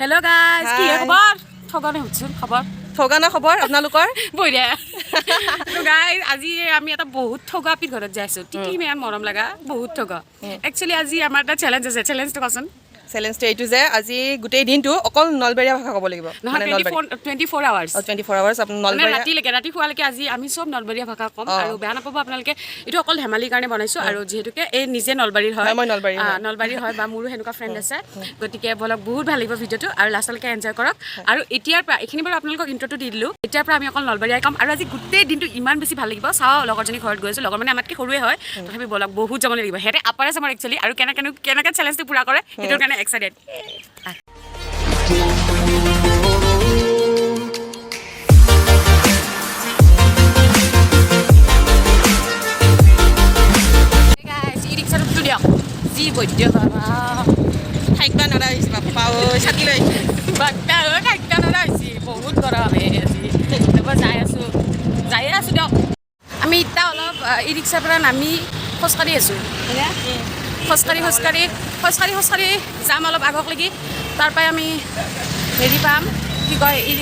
Hello' guys, কি Hi. খবৰ? ঠগনে সুধচোন খবৰ। ঠগা না খবৰ আপোনালোকৰ? বঢ়িয়া। তো গাইজ, আজি আমি এটা বহুত ঠগা আপিৰ ঘৰত যাই আছোঁ। টিকলি ইমান মৰম লগা, বহুত ঠগা। একচুৱেলি আজি আমাৰ এটা চেলেঞ্জ আছে। চেলেঞ্জটো কোৱাচোন। চেলেঞ্জটো এইটো যে আজি গোটেই দিনটো অকল নলবেৰীয়া ভাষা ক'ব লাগিব। নহয়, 24 hours. 24 hours আপুনি মানে নলবেৰীয়া। ৰাতিলৈকে, ৰাতি শোৱালৈকে আজি আমি চব নলবাৰীয়া ভাষা ক'ম। আৰু বেয়া নাপাব আপোনালোকে, এইটো অকল ধেমালিৰ কাৰণে বনাইছোঁ। আৰু যিহেতুকে এই নিজে নলবাৰীৰ হয়। হয়, মই নলবাৰীৰ হয়। নলবাৰীৰ হয় বা মোৰো সেনেকুৱা ফ্ৰেণ্ড আছে। গতিকে বলক, বহুত ভাল লাগিব ভিডিঅ'টো আৰু লাষ্টলৈকে এনজয় কৰক। আৰু এতিয়াৰ পৰা এইখিনি বাৰু আপোনালোকক ইণ্ট্ৰটো দি দিলোঁ। এতিয়াৰ পৰা আমি অকল নলবাৰীয়াই ক'ম আৰু আজি গোটেই দিনটো ইমান বেছি ভাল লাগিব। চাওঁ, লগৰজনী ঘৰত গৈ আছোঁ। লগৰ মানে আমাতকৈ সৰুৱে হয়, তথাপি বলক, বহুত যাব লাগিব। সিহঁতে আপাৰ আছামৰ একচুৱেলি আৰু কেনেকৈ কেনেকৈ চেলেঞ্জটো পূৰা কৰে, সেইটোৰ কাৰণে এক্সাইটেড। ই ৰিক্সাত উঠো দিয়ক, যি বৈদ্য বাবা। থাকিবা নোৱাৰা হৈছে, বাপ্পা ঐ, ছাতি লৈ আহিছোঁ। বাপ্পা ঐ, থাকিব নোৱাৰা হৈছে, বহুত গৰম এই আজি। ৰ'ব, যাই আছোঁ, যায়ে আছোঁ দিয়ক। আমি এতিয়া অলপ ই ৰিক্সাৰ পৰা নামি খোজকাঢ়ি আছোঁ, হয়নে? খোজকাঢ়ি খোজকাঢ়ি খোজকাঢ়ি খোজকাঢ়ি যাম অলপ আগকলৈকি। তাৰ পৰাই আমি হেৰি পাম, কি কয়, ই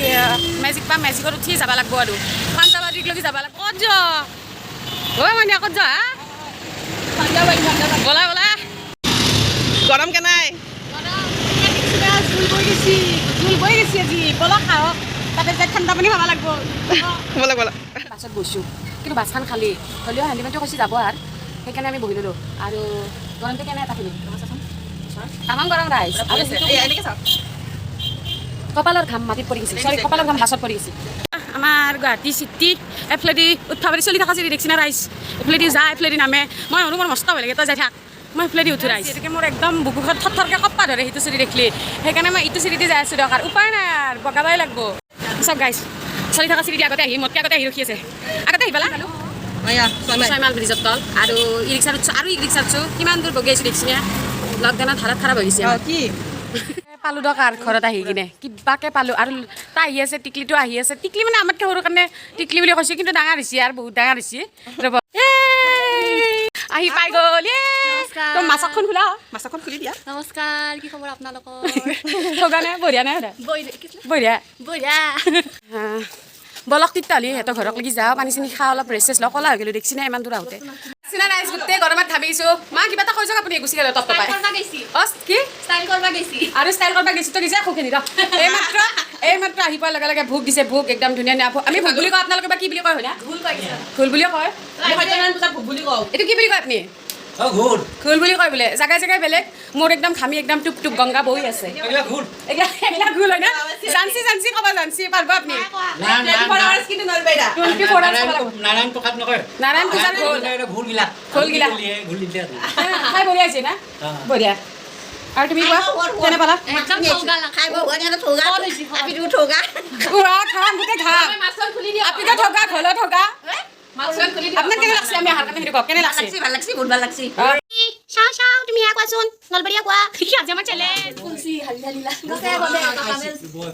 মেজিক পাম। মেজিকত উঠি যাব লাগিব আৰু পাঞ্জাবাৰীলৈকে যাব লাগিব। ক'ত যোৱা ঐ মানে, ক'ত যোৱা? হা, ব'লা ব'লা। গৰম কেনাই? জোল বৈ গৈছি, জোল বৈ গৈছি আজি। ব'লক, খাওক, তাতে যাই ঠাণ্ডা পানী খাব লাগিব। ব'লক ব'লক। বাছত গৈছোঁ, কিন্তু বাছখন খালী হ'লেও হেণ্ডিমেনটো কৈছে যাব আৰু সেইকাৰণে আমি বহি ল'লোঁ। আৰু গৰমটো কেনে এটা ফিলিং, তামাম গৰম ৰাইজ। আৰু যিটো এই এনেকৈ চাওক। কপালৰ ঘাম মাটিত পৰি গৈছিল, চৰি, কপালৰ ঘাম বাছত পৰি গৈছিল। আমাৰ গুৱাহাটী চিটি এফালেদি উঠবা পাৰি, চলি থকা চিৰি দেখছি না ৰাইজ? এফালেদি যা, এফালেদি নামে। মই অনু মোৰ মস্ত ভয় লাগে। তই যাই থাক, মই এফালেদি উঠো ৰাইজ। গতিকে মোৰ একদম বুকুখন থৰথৰকৈ কঁপা ধৰে সেইটো চিৰি দেখিলে। সেইকাৰণে মই ইটো চিৰিদি যাই আছোঁ দিয়ক, আৰু উপায় নাই, আৰু বগাবই লাগিব। চব গাইজ, চলি থকা চিৰিদি আগতে আহি, মোতকৈ আগতে আহি ৰখি আছে। আগতে আহি পালা। এয়া ছয়মাইল। ছয়মাইল ব্ৰিজৰ তল আৰু ই ৰিক্সাত উঠছোঁ আৰু ই ৰিক্সাত উঠছোঁ। কিমান দূৰ বগি আহিছোঁ দেখিছি না? লকডাউনত হালত খাৰাপ হৈ গৈছে। অঁ, কি? পালোঁ দক আৰু ঘৰত আহি কিনে কিবাকে পালোঁ। আৰু তাই আহি আছে, টিকলিটো আহি আছে। টিকলি মানে আমাতকৈ সৰু কাৰণে টিকলি বুলি কৈছোঁ, কিন্তু ডাঙৰ হৈছে আৰু বহুত ডাঙৰ হৈছে। ৰ'ব, এই, আহি পাই গ'ল। এ তই মাছকখন খোলা। মাছখন খুলি দিয়া। নমস্কাৰ, কি খবৰ আপোনালোকৰ? ঠগা নাই, বঢ়িয়া নাই? বঢ়িয়া। বঢ়িয়া। বলক তেতিয়াহ'লে সিহঁতৰ ঘৰক লাগি যাওঁ, পানী চানী খাওঁ, অলপ ৰেষ্ট চেষ্ট লওঁ। ক'লা হৈ গ'লো দেখছি নাই ইমান দূৰ আহোঁতে। চিনা নাই, গোটেই গৰমত ঘামি গৈছোঁ। মা, কিবা এটা কৈ যাওক আপুনি, গুচি গ'লে টপ টপাই। অ, কি? ষ্টাইল কৰবা গৈছি। আৰু ষ্টাইল কৰিব গৈছি তো, গৈছে খুখিনি ৰ। এইমাত্ৰ এইমাত্ৰ আহি পোৱাৰ লগে লগে ভোগ দিছে, ভোগ একদম ধুনীয়া ধুনীয়া ভোগ। আমি ভোগ বুলি কওঁ, আপোনালোকে বা কি বুলি কয়, হয় না? ভুল বুলিও কয়। বুলি কওঁ। এইটো কি বুলি কয় আপুনি? অ, ঘূৰ। ঘোল বুলি কয় বোলে, জাগাই জাগাই বেলেগ। মোৰ একদম ঘামি একদম টুপ টুপ গংগা বৈ আছে। এইগিলা ঘূৰ। এইগিলা এইগিলা ঘোল হয় না? জানচি জানচি ক'বা, জানচি পাৰিব আপুনি? না না না। কিন্তু নলবেৰীয়া। 24 আৱাৰ্ছ ক'ব লাগিব। নাৰায়ণ প্ৰসাদ নকয়? নাৰায়ণ পূজাৰ ঘোল। ঘূৰ গিলা। ঘোল গিলা। ঘূৰ দিলে। খাই বঢ়িয়া হৈছে না? অ। বঢ়িয়া। আৰু তুমি কোৱা, কেনে পালা? একদম ঠগা। খাই ঠগা, আপিটো ঠগা। পুৰা খাম, গোটেই ঘাম। আপিটো ঠগা, ঘলো ঠগা। আপোনাক কেনে লাগছে আমি অহাৰ কাৰণে, সেইটো কওক, কেনে লাগছে? ভাল লাগছি, বহুত ভাল লাগছি। চাওঁ চাওঁ, তুমি সেয়া কোৱাচোন, নলবাৰীয়া কোৱা। আজি আমাৰ চেলেঞ্জ।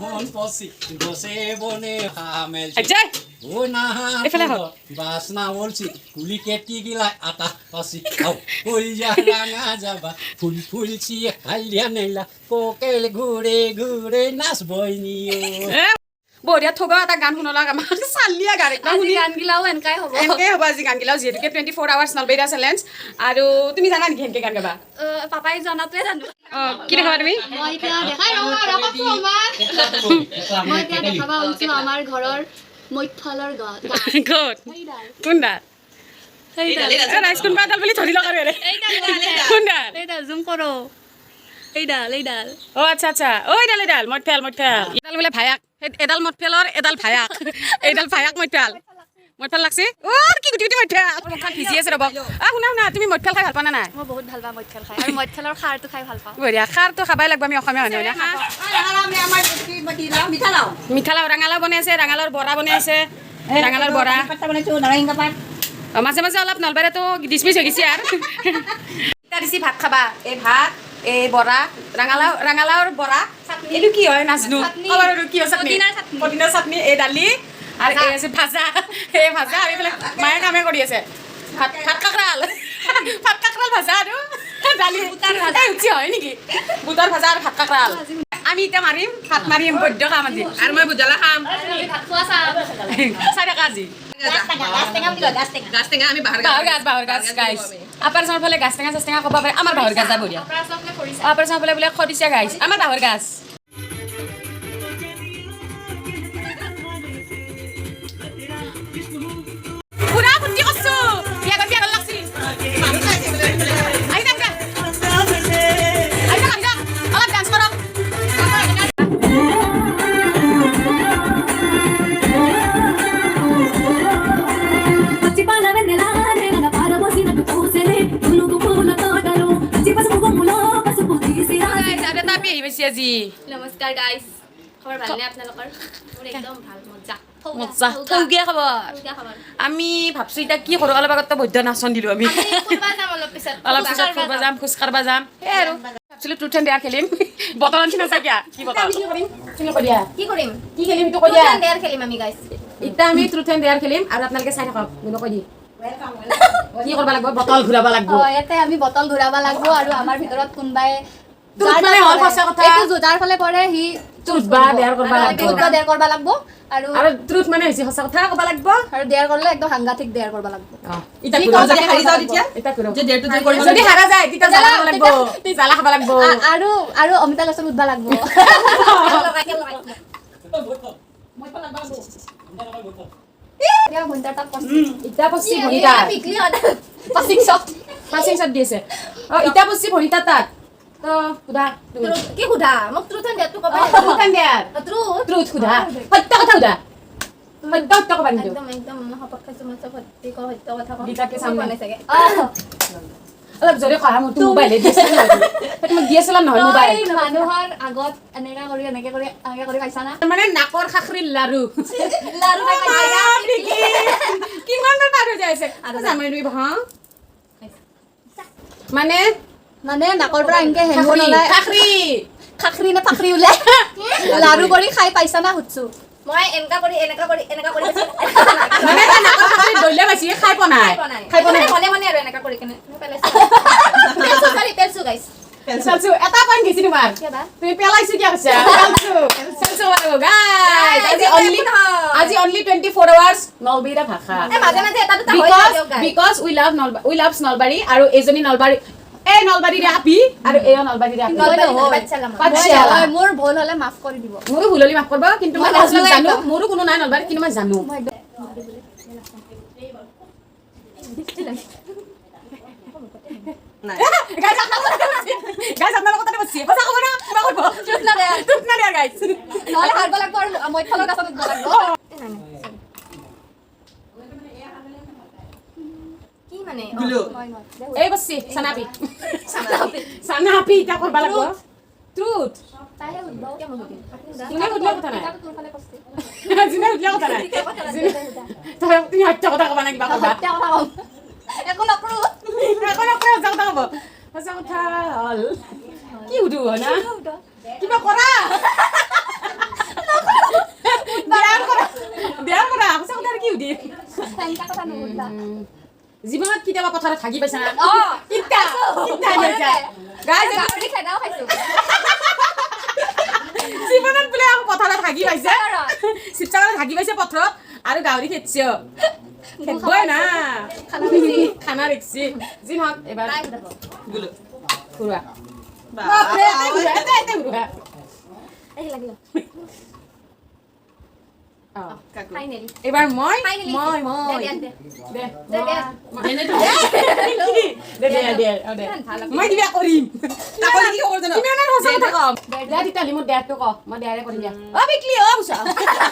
বন পচি গছে বনে হামেল। আচ্ছা। ও না। এইফালে আহক। বাসনা বলছি কুলি কেটি গিলা আটা পাচি খাও কই যা রাঙা যাবা ফুল ফুলছি হালিয়া নেলা কোকেল ঘুরে ঘুরে নাচবই নিও। এ, বঢ়িয়া ঠগা এটা গান শুনলাক আমাক, চালিয়া গান একদম শুনি। গানগিলাও এনেকাই হ'ব। এনেকৈ হ'ব আজি গানগিলাও, যিহেতুকে 24 আৱাৰ্ছ নলবেৰীয়া চেলেঞ্জ। আৰু তুমি জানা নেকি সেনেকৈ গান গাবা? পাপাই জনাটোৱে জানো। অঁ, কি দেখাবা তুমি? মই এতিয়া দেখাই ৰওঁ আৰু কচোন আমাৰ, মই এতিয়া দেখাব ওলাইছো আমাৰ ঘৰৰ মধ্যফালৰ গাছ। ক'ত, কোনডাল? সেইডাল। এ ৰাইজ, কোনোবা এডাল বুলি ধৰি লওক আৰু ইয়াৰে। কোনডাল? এইডাল, জুম কৰো, এইডাল এইডাল। অ, আচ্ছা আচ্ছা, ঐ এডাল এডাল মদফেল, মদফেল এডাল বোলে ভায়াক। সেই এডাল মদফেলৰ এডাল ভায়াক, এইডাল ভায়াক মদফেল, মদফেল লাগছে। অ, কি গুটি গুটি মদফেল, মুখখন ভিজি আছে। ৰ'ব। আ, শুনা শুনা, তুমি মদফেল খাই ভাল পোৱা নে নাই? মই বহুত ভাল পাওঁ মধ্যফাল খাই আৰু মধ্যফালৰ খাৰটো খাই ভাল পাওঁ। বঢ়িয়া, খাৰটো খাবাই লাগিব, আমি অসমীয়া মানুহ, হয় না? মিঠা লাও। মিঠালাও, ৰঙালাও বনাই আছে, ৰঙালাওৰ বৰা বনাই আছে, ৰঙালাওৰ বৰা। বনাইছো নাৰায়ণ পাত। অ, মাজে মাজে অলপ নলবাৰীতো ডিচমিচ হৈ গৈছে। আৰু এতিয়া দিছি ভাত খাবা। এই ভাত, এই বৰা, ৰঙালাও, ৰঙালাওৰ বৰা। এইটো কি হয় নাজনো। ক'ব আৰু কি হয়? চাটনি, পদিনাৰ চাটনি। এই দালি আৰু এই আছে ভাজা, এই ভাজা। আৰু এইফালে মায়ে কামে কৰি আছে। ভাত ভাত কাকৰাল, ভাত কাকৰাল ভাজা আৰু দালি। এই উঠি হয় নেকি? বুটৰ ভাজা আৰু ভাত কাকৰাল। আমি আমি এতিয়া মাৰিম, ভাত মাৰিম, বৈদ্য খাম আজি। আৰু মই ভুজালা খাম। চাই থাকা আজি। গাছ টেঙা আমি বাহাৰ বাঁহৰ গাছ, বাঁহৰ গাছ গাইছ। আপাৰ চামৰ ফালে গাছ টেঙা চাছ টেঙা ক'ব পাৰে, আমাৰ বাঁহৰ গাছ বঢ়িয়া। আপাৰ চামৰ ফালে বোলে খৰিচা গাইছ, আমাৰ বাঁহৰ গাছ। পুৰা ফূৰ্তি কৰছো, বিয়া ঘৰ, বিয়া ঘৰ লাগছি। আহি যাক, আহি যাক, আহি যাক, অলপ ডান্স কৰক। పచ్చిపాల వెన్నెల నేలన పారబోసినట్టు పూసెనే పులుగు పూల తోటలు పచ్చి పసుపు కొమ్ములో పసుపు తీసి Guys, আৰু এটা আপি আহি পাইছে আজি। নমস্কাৰ গাইছ, খবৰ ভালনে আপোনালোকৰ? মোৰ একদম ভাল, মজা। মজা, থৌগীয়া খবৰ। থৌগীয়া খবৰ। আমি ভাবছো এতিয়া কি কৰোঁ, অলপ আগত বৈদ্য নাচন দিলোঁ আমি। আমি ফুৰবা যাম অলপ পিছত। অলপ পিছত ফুৰব যাম, খোজ কাঢ়বা যাম, সেয়াই আৰু। ভাবছিলো ট্ৰুথ এণ্ড ডেয়াৰ খেলিম। বটল আনছি না চাকিয়া? কি বটল? কি কৰিম? তুমি কৈ দিয়া। কি কৰিম? কি খেলিম সেইটো কৈ দিয়া। ট্ৰুথ এণ্ড ডেয়াৰ খেলিম আমি গাইছ। এতিয়া আমি ট্ৰুথ এণ্ড ডেয়াৰ খেলিম আৰু আপোনালোকে চাই থাকক। বোলো কৈ দি কি কৰিব লাগিব? বটল ঘূৰাব লাগিব। অ, ইয়াতে আমি বটল ঘূৰাব লাগিব আৰু আমাৰ ভিতৰত কোনোবাই Truth মানে হ'ল সঁচা কথা। এইটো যাৰ ফালে পৰে সি Truth বা dare কৰিব লাগিব। ট্ৰুথ বা ডেয়াৰ কৰিব লাগিব আৰু আৰু ট্ৰুথ মানে হৈছে সঁচা কথা ক'ব লাগিব। আৰু ডেয়াৰ কৰিলে একদম সাংঘাতিক ডেয়াৰ কৰিব লাগিব। এতিয়া কি ঘূৰাব। কওঁ, যদি হাৰি যাওঁ তেতিয়া? এতিয়া ঘূৰাব। যে ডেৰটো যে কৰিব যদি হাৰা যায় তেতিয়া জ্বালা খাব লাগিব, জ্বালা খাব লাগিব। আৰু আৰু অমিতা গছত উঠবা লাগিব। এতিয়া ভণ্টাৰ তাত পঁচিছ। ইটা পচি ভনিতা। Passing shot. পাছিং শ্বট দি আছে। অ, ইটা পচি ভনিতা তাত। তো সোধা তুমি। কি সোধা মোক? ট্ৰুথ এণ্ড ডেয়াৰটো ক'বা। Truth and dare. Truth. Truth সোধা, সত্য কথা সোধা, সত্য সত্য ক'বা কিন্তু। একদম একদম শপত খাইছো মই, চব সত্যি কওঁ, সত্য কথা কওঁ। গীতাকে চাম কোৱা নাই চাগে। অলপ জোৰে কহা, মোৰতো মোবাইলে দি আছিল নহয়। সেইটো মোক দি আছিল নহয় মোবাইল। তই মানুহৰ আগত এনেকা কৰি এনেকে কৰি এনেকে কৰি পাইছা না? মানে নাকৰ খাখৰিৰ লাৰু। লাৰু খাই পাইছা? কিমান বাৰ পাৰ হৈ যাই আছে জামাই ৰুই হা মানে মানে নাকৰ পৰা এনেকে হেঙুল খাখৰি ওলাই খাখৰি। খাখৰি নে ফাখৰি ওলাই লাৰু কৰি খাই পাইছা না সুধছো মই। এনেকা কৰি এনেকা কৰি এনেকা কৰি। মানে তাই নাকৰ খাখৰি দৈলে পাইছি, খাই পোৱা নাই, খাই পোৱা নাই। মনে মনে আৰু এনেকা কৰি কেনে পেলাইছো, সৰি, পেলছো গাইছ। চালছো, এটা পইণ্ট গৈছি তোমাৰ। কিয় বা? তুমি পেলাইছো কিয় কৈছা? পেলছো, পেলছো বাৰু গাইজ। আজি অনলি, আজি অনলি 24 আৱাৰ্ছ নলবাৰীয়া ভাষা। মাজে মাজে এটা দুটা হৈ because যায় দিয়ক guys. Because we love Nalbari, we love Nalbari. আৰু এজনী নলবাৰী, এই নলবাৰীৰে আপি আৰু এই নলবাৰীৰে আপি। নলবাৰী নহয়, পাঠশালা মই। পাঠশালা। হয়, মোৰ ভুল হ'লে মাফ কৰি দিব। মোৰো ভুল হ'লে মাফ কৰিব, কিন্তু মই মই অলপ নাজানো জানো। একদম। মোৰো কোনো নাই নলবাৰীত, কিন্তু মই জানো। মই একদম নাই। গাইজ, আপোনালোকৰ তাতে বসছি। সঁচা ক'ব না কিবা কৰিব? Truth না dare? Truth না dare, guys? নহ'লে হাৰিব লাগিব আৰু মই ফলৰ গছত উঠিব লাগিব। কি মানে? গুলো। এই বসছি চানাপি, চানাপি এতিয়া কৰিব লাগিব ট্ৰুথ। তাইহে সুধিব। কিয় মই সুধিম? যোনে সুধিলে কথা নাই। তাতো তোৰ ফালে কৈছে। যোনে সুধিলে কথা নাই। তই তুমি সত্য কথা ক'বা না কিবা ক'বা? সত্য কথা ক'ম, একো নকৰো। একো নকৰে, সঁচা কথা ক'ব। সঁচা কথা হ'ল কি সুধো হয় না কিবা কৰা বেয়াৰ কৰা, বেয়াৰ কৰা। সঁচা কথা আৰু কি সুধিম? সেনেকা কথা নুসুধবা। জীৱনত কেতিয়াবা পথাৰত থাকি পাইছা না? অ। কিতা কিতা পাইছা গাইজ? গাহৰি খেদাও খাইছো। জীৱনত বোলে আকৌ পথাৰত হাগি পাইছে, শিৱসাগৰত হাগি পাইছে পথাৰত আৰু গাহৰি খেদছে। খেদবই না, খানা ৰেখছি। যি নহওক, এবাৰ গুলো। ঘূৰোৱা। বা। বাপৰে, এটাই ঘূৰোৱা, এটাই এটাই ঘূৰোৱা। এই লাগিল। অ। কাকু। ফাইনেলি। এইবাৰ মই Finally. মই মই দে, দে, দে। দে, দে। কি? দে দে দে, অ দে, মই কিবা কৰিম। তাকো কি খবৰ জান? কিমান আৰু সঁচা কথা কম দে তেতিয়াহ'লে। মোৰ ডেৰটো ক, মই ডেৰে কৰিম দিয়া। অ বিকলি, অ বুচা।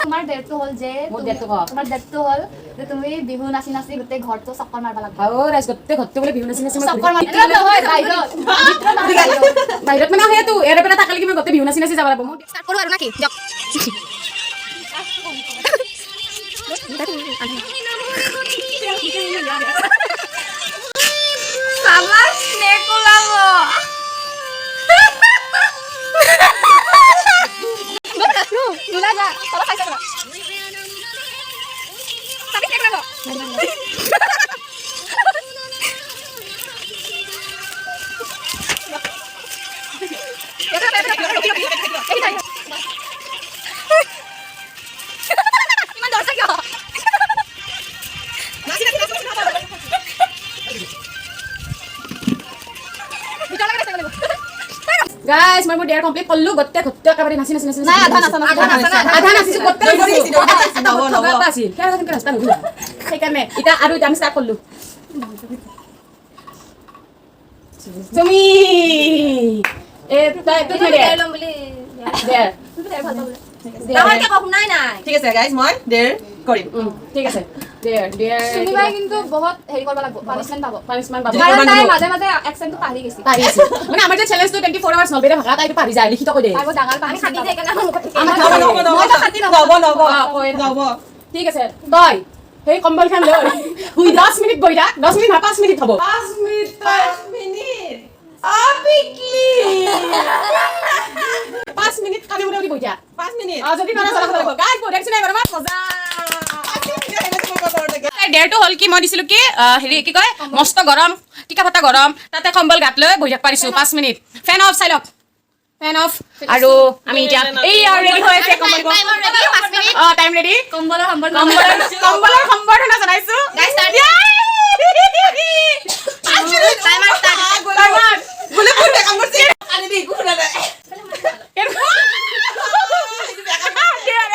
তোমাৰ ডেৰটো হ'ল যে মোৰ তুমি- ডেৰটো ক। তোমাৰ ডেৰটো হ'ল যে তুমি বিহু নাচি নাচি গোটেই ঘৰটো চক্কৰ মাৰিব লাগিব। অ ৰাইজ, গোটেই ঘৰটো বোলে বিহু নাচি নাচি মই চক্কৰ মাৰিব নহয়, বাহিৰত, ভিতৰত নহয়, বাহিৰত। বাহিৰত মানে সেইটো ইয়াৰে পৰা তাকালি মই গোটেই বিহু নাচি নাচি যাব লাগিব মোৰ। ষ্টাৰ্ট কৰোঁ আৰু নাকি? দিয়ক। নোলা যা, তলত চাইছা ৰ'বা। চাবি চেক ৰ'ব। গাইজ, মই মোৰ ডেয়াৰ কমপ্লিট কৰিলো। গোটেই ঘৰটো একেবাৰে নাচি নাচি নাচি। নাই, আধা নাচা নাছিল। আধা নাচিছো, গোটেই নাচিছো। এটা নহ'ব, ঠগা নহ'ব। এটা আছিল, সেই সেনেকে ৰাস্তা নগ'লো। সেইকাৰণে এতিয়া আৰু এতিয়া আমি ষ্টাৰ্ট কৰিলো। তুমি এ তাই তুমি ডেৰ ল'ম বুলি। ডেয়াৰ। ডাঙৰকে কওক, শুনাই নাই। ঠিক আছে গাইজ, মই ডেৰ কৰিম। ঠিক আছে, ডেয়াৰ ডেয়াৰ। চুমিবাই কিন্তু বহুত হেৰি কৰিব লাগিব, পানিছমেণ্ট পাব। পানিছমেণ্ট পাব। কাৰণ তাই মাজে মাজে একচেণ্টটো পাহৰি গৈছে। পাৰি আছে। মানে আমাৰ যে চেলেঞ্জটো 24 আৱাৰ্ছ নলবেৰীয়া ভাষা, তাইটো পাৰি যায়, লিখিত কৈ দিয়ে। তাই বহুত ডাঙৰ আমি পানিছমেণ্ট খাটি পাব। যায় কাৰণে আমাৰ মুখত ঠিকেই। আমাৰ নহ'ব, নহ'ব, নহ'ব। মইতো খাটি নহ'ব, নহ'ব। অ, কৈ। নহ'ব। ঠিক আছে, তই সেই কম্বলখন লৈ শুই 10 মিনিট বহি থাক। 10 মিনিট নহয়, 5 মিনিট হ'ব। 5 মিনিট, 5 মিনিট। আপিকলি। 5 মিনিট কালি মুৰে বহি থাক। 5 মিনিট। অ, যদি নৰা চলা লাগিব। গাইজ, বঢ়িয়া দিছে নাই গৰমত মজা। 5 মিনিট সেনেকৈ মই ঘৰতে। তাইৰ ডেৰটো হ'ল কি, মই দিছিলো কি, হেৰি কি কয়, মস্ত গৰম, টিকা ফটা গৰম, তাতে কম্বল গাত লৈ বহি থাকিব পাৰিছো 5 মিনিট। ফেন অফ, চাই লওক, ফেন অফ। আৰু আমি এতিয়া এই আৰু ৰেডি হৈ আছে কম্বল। অ, টাইম ৰেডি। কম্বলৰ সম্বৰ্ধনা। কম্বলৰ সম্বৰ্ধনা জনাইছো। Timer. বোলে বহুত বেয়া কাম কৰিছে। কালি দি একো শুনা নাই।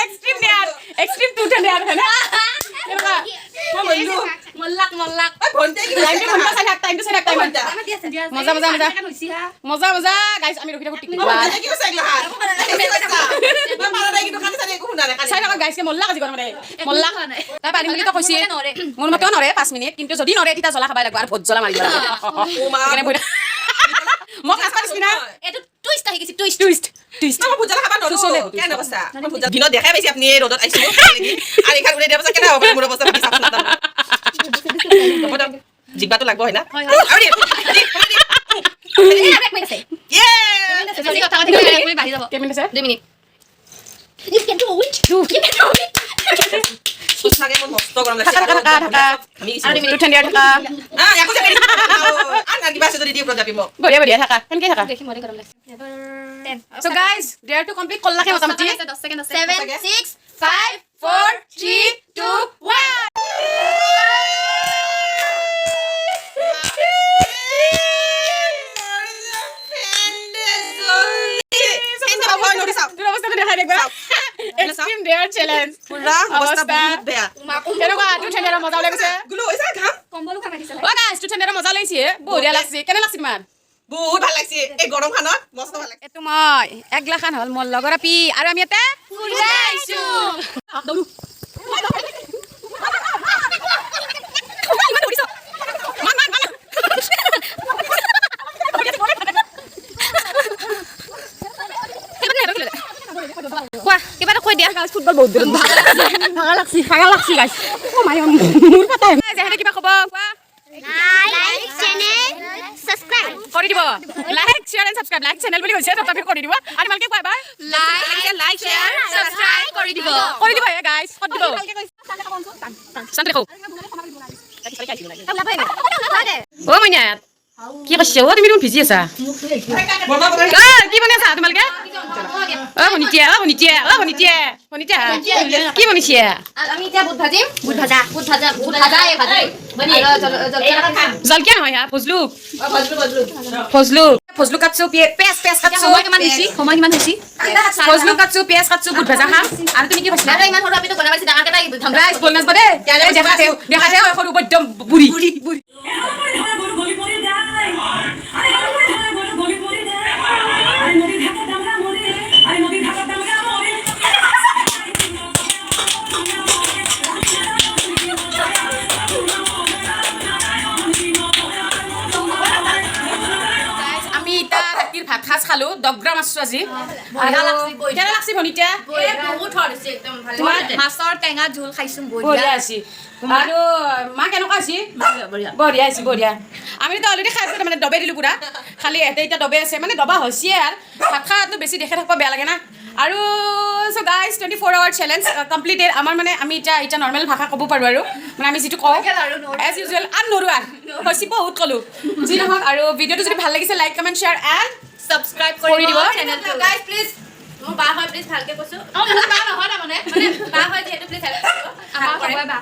Extreme dare, extreme to dare, হয় না? কেনেকুৱা? মই মৰিলো। মল্লাক মল্লাক। ঐ ভণ্টিয়ে কি টাইমটো ঘণ্টা চাই থাক, টাইমটো চাই থাক, টাইম। ভণ্টা? মজা মজা মজা মজা মজা। গাইজ, আমি ৰখি থাকো টিক টিক। অ, ভণ্টিয়ে কি কৈছে এইগিলা হাত? মই পাৰা নাই কিন্তু, কালি চালি একো শুনা নাই কালি। চাই থাকক গাইজ, মল্লাক আজি গৰমতে মল্লাক। তাই পাৰিম বুলি তো কৈছে। মোৰ মতেও নৰে 5 মিনিট, কিন্তু যদি নৰে তেতিয়া জ্বলা খাবাই লাগিব আৰু ভোট জ্বলা মাৰিব লাগিব। অ মা। সেইকাৰণে বহি থাক। মোক নাচবা দিছি না। এইটো টুইষ্ট আহি গৈছে, টুইষ্ট। Twist twist. মই ভোট জ্বলা খাবা নোৱাৰো। চুচলে। কেনে অৱস্থা? মই ভোট জ্বলা দিনত দেখাই পাইছি আপুনি, এই ৰ'দত আহিছিলো আৰু এইখন উৰাই দিয়াৰ পাছত কেনে হ'ব পাৰে মোৰ অৱস্থা, ভাবি চাওক না। হ'ব দিয়ক। জিকবাটো লাগব হয় না? আৰু দি, দি, দি। ইয়ে! বেছি কথা কৈ থাকিলে এক মিনিট বাঢ়ি যাব। কেইমিনিট আছে? 2 minute. You can do it. You can do it. সঁচাকে মোৰ মস্ত গৰম লাগিছে। থাকা থাকা থাকা থাকা। ঘামি গৈছো। আৰু 2 মিনিট ঠাণ্ডা থাকা। আহ, ইয়াকো যাবি। আন আন কিবা আছে যদি দি ওপৰত যাবি মোক। বঢ়িয়া বঢ়িয়া, থাকা, সেনকে থাকা। দেখি মৰে গৰম লাগিছে। চ' গাইজ, ডেয়াৰটো কমপ্লিট কৰলাকে মোটামুটি। 10 ছেকেণ্ড আছে। 7, 6, 5, 4, 3, 2, 1। তোৰ অৱস্থাটো দেখাই দে একবাৰ। Extreme dare challenge. পুৰা অৱস্থা বহুত বেয়া। কেনেকুৱা? তোৰ ঠেণ্ডাৰ মজা ওলাই গৈছে। গুলো হৈছে ঘাম। কম্বলো খাই দিছে। অ গাইজ, তোৰ ঠেণ্ডাৰ মজা লাগিছে, বঢ়িয়া লাগছে। কেনে লাগছে তোমাৰ? বহুত ভাল লাগছে এই গৰমখনত, মস্ত ভাল লাগছে। এইটো মই একগিলাখান হ'ল মোৰ লগৰ আপি আৰু আমি ইয়াতে আহিছো। দৌৰো। ইমান দৌৰিছ। মান, মান, মান। কোৱা, কিবা এটা কৈ দিয়া। ফুটবল বহুত দূৰত। ভাগা লাগছি, ভাগা লাগছি গাইজ। অ মাই, মোৰ পাতাই যেহেতু কিবা ক'ব, কোৱা। লাইক, চেনেল ছাবস্ক্ৰাইব কৰি দিব, like, share and subscribe. Like channel বুলি কৈছে, তথাপি কৰি দিব। আৰু তোমালোকে কোৱা এবাৰ। লাইক, লাইক, শ্বেয়াৰ, ছাবস্ক্ৰাইব কৰি দিব। কৰি দিব হে গাইজ, কৰি দিব। শান্তি দেখো। অ মাইনা, কি কৰিছে? অ, তুমি দেখোন ভিজি আছা। অ, কি বনাইছা তোমালোকে? অ ভনীটিয়ে, অ ভনীটিয়ে, অ ভনীটিয়ে, ভনীটিয়ে, কি বনাইছে? আমি এতিয়া বুট ভাজিম, বুট ভাজা, বুট ভাজা, বুট ভাজা, এই ভাজিম আৰু জলকীয়া খাম। জলকীয়া নহয় হা, ফজলু ফজলু ফজলু কাটছো, পেঁয়াজ পেঁয়াজ কাটছো। সময় কিমান হৈছে? সময় কিমান হৈছে? ফজলু কাটছো, পেঁয়াজ কাটছো, বুট ভাজা খাম। আৰু তুমি কি কৈছিলা? আৰু ইমান সৰু আপিটো বনাব পাৰিছে, ডাঙৰ কেইটা ৰাইজ, বল নাচবা দেই। দেখাতে দেখাতে সৰু বৈদ্য বুঢ়ী বুঢ়ী। আমি এতিয়া ৰাতিৰ ভাত সাজ খালো, দগৰা মাৰছো আজি। কেনে লাগছি ভনীতিয়া? বহুত সোৱাদ হৈছে, একদম ভাল। মাছৰ টেঙা জোল খাইছো। বঢ়িয়া হৈছে। আৰু মা, কেনেকুৱা হৈছে? বঢ়িয়া হৈছে, বঢ়িয়া। আমিতো অলৰেডি খাইছোঁ, তাৰমানে দবাই দিলোঁ পুৰা। খালি এহঁতে এতিয়া দবাই আছে, মানে দবা হৈছে। আৰু ভাত খোৱাটো বেছি দেখি থাকিব বেয়া লাগে না। আৰু so guys, 24 hour challenge completed আমাৰ। মানে আমি এতিয়া এতিয়া নৰ্মেল ভাষা ক'ব পাৰোঁ আৰু মানে আমি যিটো কওঁ এজ ইউজুৱেল, আন নৰো আৰু হৈছে, বহুত ক'লোঁ। যি নহওক, আৰু ভিডিঅ'টো যদি ভাল লাগিছে, like, comment, share and subscribe কৰি দিব। চেনেলটো। গাইজ, প্লিজ, মোৰ বা হয়, প্লিজ ভালকে কৈছো। অ, মোৰ বা নহয়, তাৰমানে মানে বা হয় যিহেতু, প্লিজ হেল্প কৰিব। আমাৰ সবৰে বা।